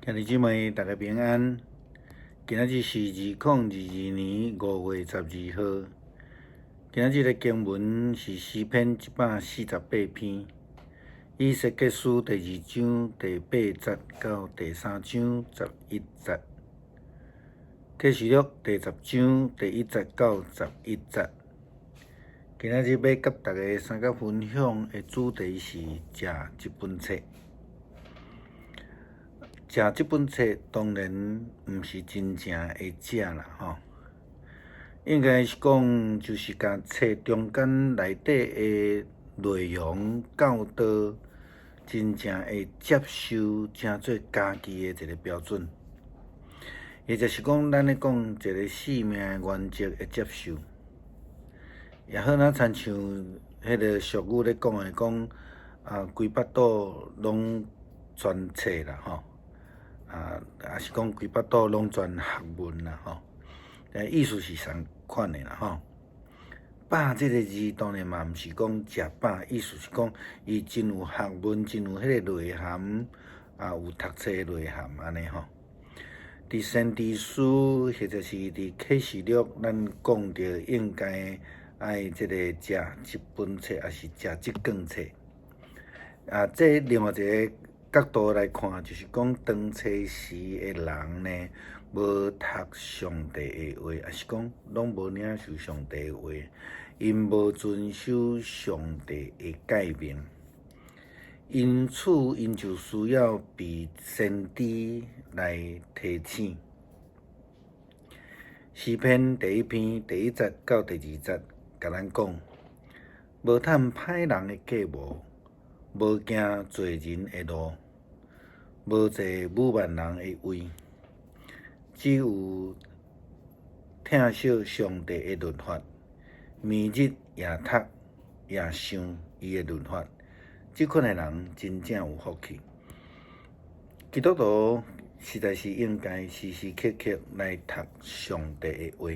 兄弟姊妹，大家平安。今仔日是2022年5月12號。今仔日的經文是詩篇148篇，以西結書第二章第八節到第三章11節，啟示錄第十章第一節到11節。今仔日欲佮大家相佮分享的主題是食這本冊。食這本冊當然毋是真正的食啦，吼，應該是講就是共冊中間內底的內容教導真正會接受，成做家己的一个標準，或者是講咱咧講一个生命的原則的接受，也好若親像彼个俗語咧講的講啊，規腹肚攏全冊啦，吼。啊，抑是講規腹肚攏全學問啦，吼，意思是仝款的啦，吼。飽這个字當然嘛毋是講食飽，意思是講伊真有學問，真有彼个內涵，啊，有讀冊的內涵按呢吼。佇先知書或者是佇啟示錄，咱講著應該愛這个食這本冊，抑是食這卷冊。啊，這另外一个角度來看，就是講當初時的人呢，無讀上帝的話，抑是講攏無領受上帝的話，𪜶無遵守上帝的誡命，因此𪜶就需要被先知來提醒。詩篇第一篇第一節到第二節，共咱講：無趁歹人的計謀，無行罪人的路，無坐侮慢人的位，只有疼惜上帝的律法，暝日也讀也想伊的律法，這款的人真正有福氣。基督徒實在是應該時時刻刻來讀上帝的話，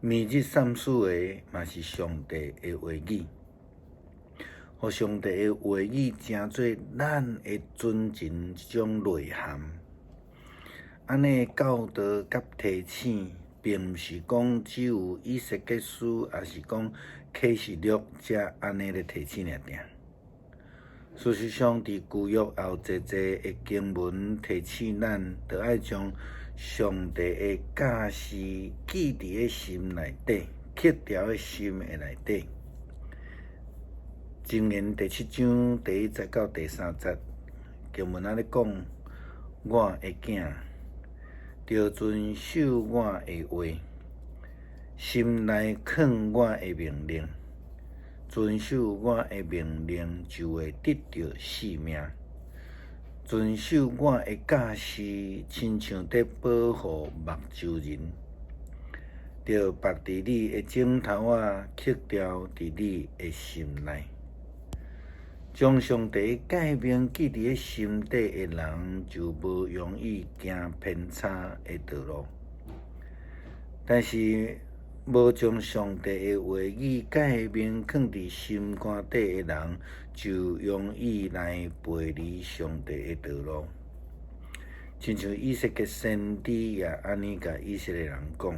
暝日三思的嘛是上帝的話語。予上帝的話語成做咱的尊神這種內涵，按呢教導佮提醒，並毋是講只有以西結書，抑是講啟示錄才按呢咧提醒爾爾。事實上，佇舊約也有濟濟的經文提醒咱，著愛將上帝的教示記佇咧心內底，刻佇咧心的內底。箴言第七章第一節到第三節經文按呢講：我的囝，著遵守我的話，心內囥我的命令，遵守我的命令就會得著性命。遵守我的教示，親像佇保護目睭仁。著縛佇你的指頭仔，刻牢佇你的心內。將上帝誡命記佇咧心底的人，就無容易行偏差的道路。但是，無將上帝的話語誡命囥佇心肝底的人，就容易來背離上帝的道路。親像以西結先知也按呢共以色列人講：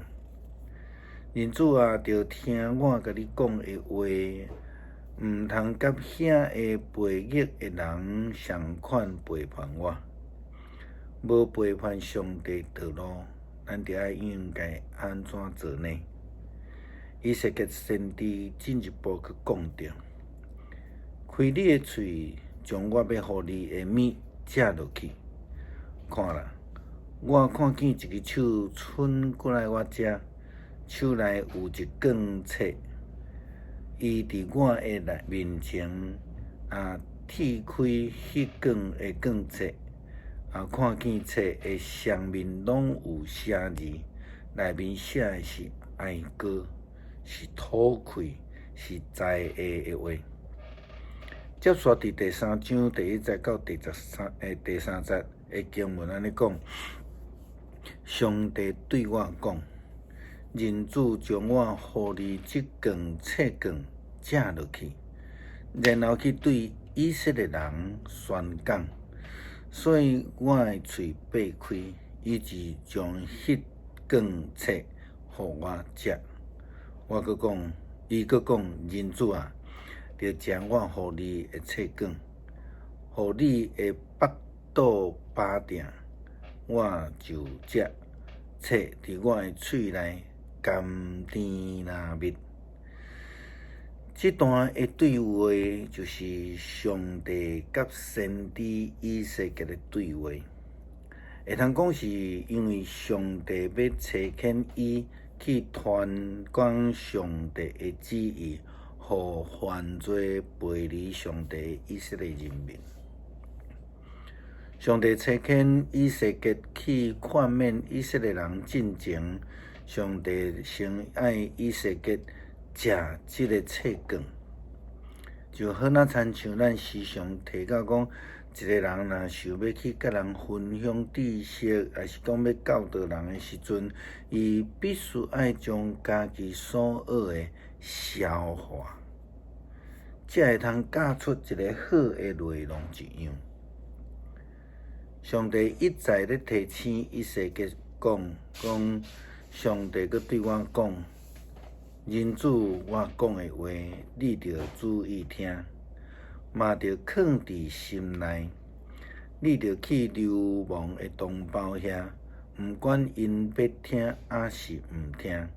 人子啊，著聽我共你講的話。毋通佮遐个悖逆的人仝款背叛我，無背叛上帝道路，咱著愛應該按怎做呢？以西結先知進一步閣講著：開你的喙，將我欲予你的物食落去。看啦，我看見一支手伸過來我遮，手內有一卷冊。伊佇我的內面前啊，鐵開彼卷的卷冊，啊，看見冊的雙面攏有寫字，內面寫的是哀歌，是吐氣，是災禍的話。接續佇第三章第一節到第十三第三節的經文按呢講，上帝對我講。人子將我予你這卷冊卷食落去，然後去對以色列人宣講。所以我的喙擘開，伊就將彼卷冊予我食。我閣講，伊閣講，人子啊，著食我予你的冊卷，予你的腹肚飽定。我就食冊佇我的喙內甘甜若蜜。這段的對話就是上帝佮先知以西結的對話，會通講是因為上帝欲差遣伊去傳講上帝的旨意，予犯罪背離上帝的以色列人民。上帝差遣以西結去勸勉以色列人進前，上帝先愛以西結食這個冊卷，就好若親像咱時常提到講，一個人若想欲去佮人分享知識，抑是講欲教導人的時陣，伊必須愛將家己所學的消化，才會通教出一個好的內容一樣。上帝一再咧提醒以西結講，講上帝閣對我講。人子，我講的話，你著注意聽，嘛著囥佇心內。你著去流亡的同胞遐，毋管𪜶欲聽抑是毋聽，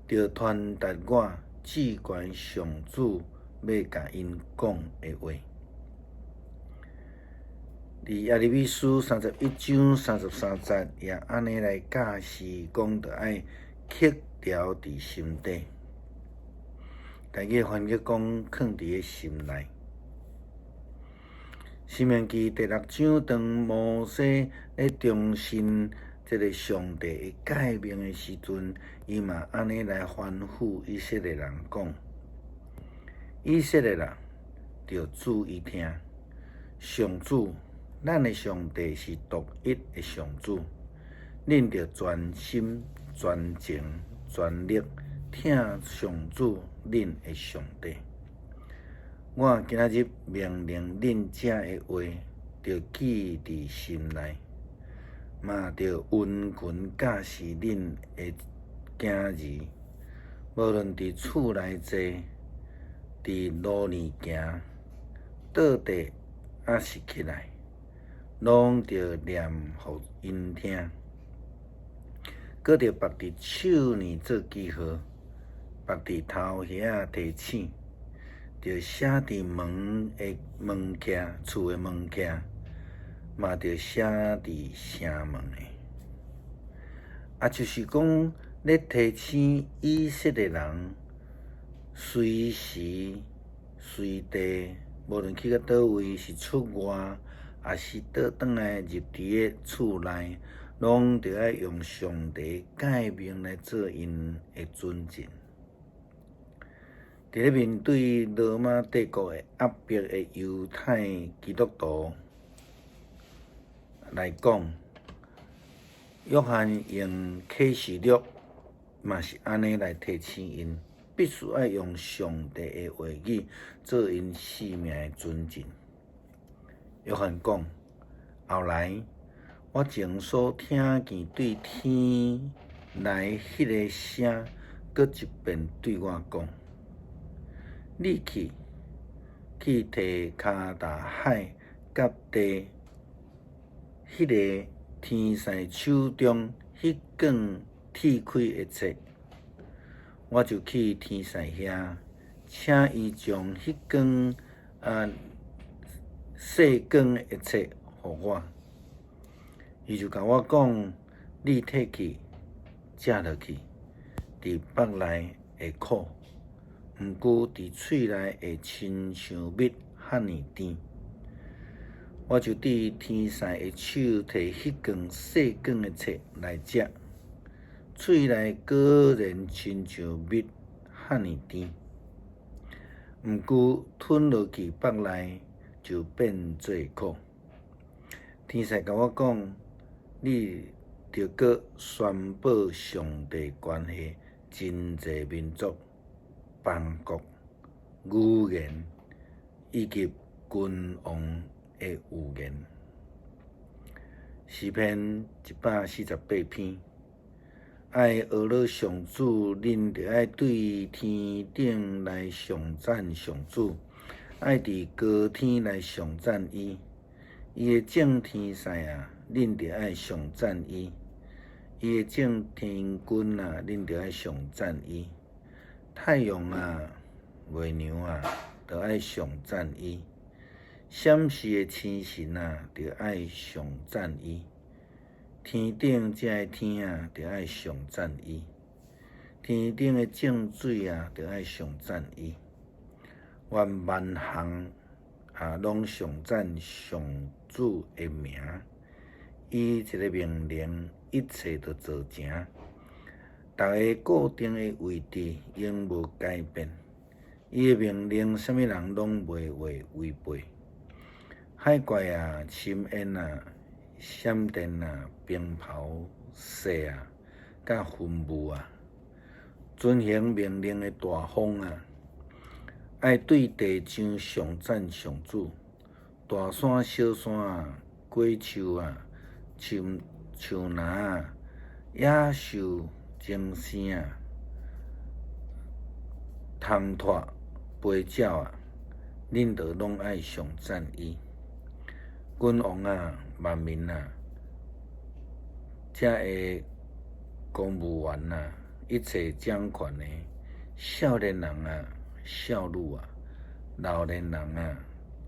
著傳達我至懸上主欲共𪜶講的話。佇耶利米書31章33節也按呢來教示，講著愛刻條佇心底。台語翻譯講，囥佇个心內。申命記第六章，當摩西咧重申這个上帝的誡命的時陣，伊嘛按呢來吩咐以色列人講：以色列人，著注意聽，上主，咱的上帝是獨一的上主，恁著全心、全情、全力疼上主恁的上帝。我今仔日命令恁這的話，著記佇心內，嘛著殷勤教示恁的囝兒，無論佇厝內坐，佇路裡行，倒地抑是起來，攏著念予𪜶聽。閣著縛佇手鏈做記號，縛佇頭額仔提醒，著寫佇門的門徛，厝的門徛，嘛著寫佇城門的。啊，就是講咧提醒以色列人，隨時隨地，無論去到佗位，是出外，抑是倒轉來入佇个厝內，攏著愛用上帝誡命來做𪜶的準繩。佇咧面對羅馬帝國的壓迫的猶太基督徒來講，約翰用啟示錄嘛是按呢來提醒𪜶，必須愛用上帝的話語做𪜶性命的準繩。約翰講：後來，我前所聽見對天來彼个聲，閣一遍對我講：你去，去提跤踏海佮地，彼个天使手中彼卷鐵開的冊。我就去天使遐，請伊將彼卷細卷的冊予我。伊就共我講：你提去，食落去，佇腹內會苦，毋過佇喙內會親像蜜遐爾甜。我就對天使的手提彼卷細卷的冊來食，喙內果然親像蜜遐爾甜，毋過吞落去腹內就變做苦。天使共我講：你著閣宣布上帝關係真濟民族、邦國、語言以及君王的預言。詩篇148篇。愛學樂上主，恁著愛對天頂來頌讚上主，愛佇高天來頌讚伊。伊的眾天使啊，恁著愛頌讚伊；伊的眾天軍啊，恁著愛頌讚伊。太陽啊，月娘啊，著愛頌讚伊；閃爍的星辰啊，著愛頌讚伊。天頂遮的天啊，著愛頌讚伊；天頂的眾水啊，著愛頌讚伊。願萬項啊，攏頌讚上主的名。伊一个命令，一切就做成。逐个固定的位置永無改變。伊的命令，啥物人攏袂會違背。海怪啊，深淵啊，閃電啊，冰雹雪啊，佮雲霧啊，遵行命令的大風啊，愛對地上頌讚上主，大山小山啊，果樹啊，樹樹林啊，野獸精生啊，蟲蟥飛鳥啊，恁著攏愛頌讚伊。君王啊，萬民啊，遮的公務員啊，一切掌權的少年人啊，少女啊，老年人啊，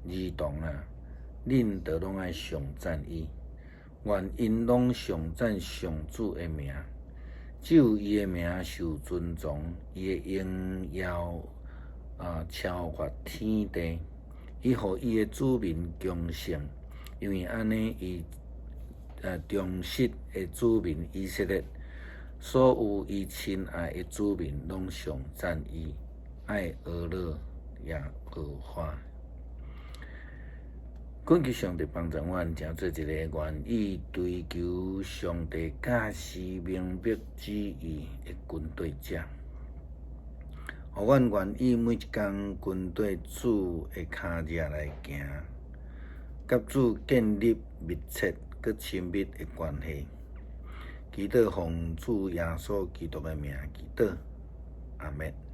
兒童啊，恁著攏愛頌讚伊。願𪜶攏頌讚上主的名，只有伊的名受尊崇，伊的榮耀啊超越天地，伊予伊的子民強盛，因為按呢，伊忠實的子民以色列，所有伊親愛的子民攏頌讚伊，愛學樂耶和華。懇求上帝幫助阮，成做一個願意追求上帝教示明白旨意的跟隨者。予阮願意每一工跟綴主的跤跡來行，佮主建立密切閣親密的關係。祈禱奉主耶穌基督的名祈禱，阿們。